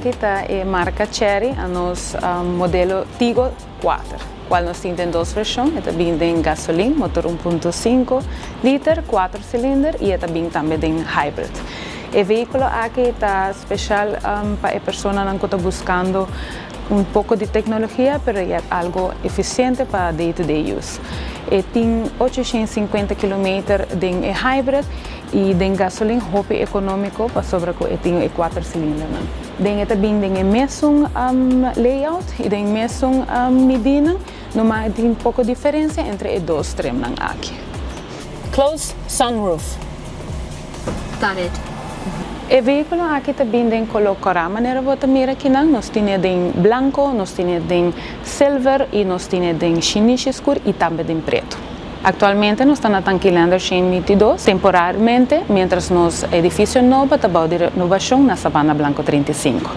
Aki ta e marca Chery, e nos modelo Tiggo 4, cual nos tin den dos version: e ta bin den gasolin, motor 1.5 liter, 4 cilinder, y e ta bin tambe den hybrid. E vehiculo aki ta special pa e personanan cu ta buscando un poco di tecnologia, pero e algo eficiente pa day-to-day use. E tin 850 km den hybrid y den gasolin hopi economico pasobra cu e tin 4 cilinder. Den e ta bin den e mesun layout y den mesun medida, no mas tin poco diferencia entre e dos trimnan aki. Close sunroof. Got it. E vehiculo aki ta bin den color cora, manera bo ta mira aki nan. Nos tin den blanco, nos tin den silver y nos tin den shinishi scur y tambe den preto. Actualmente nos ta na Tanki Leendert 122, temporariamente, mientras nos edificio nobo ta den renovacion na Sabana Blanco 35.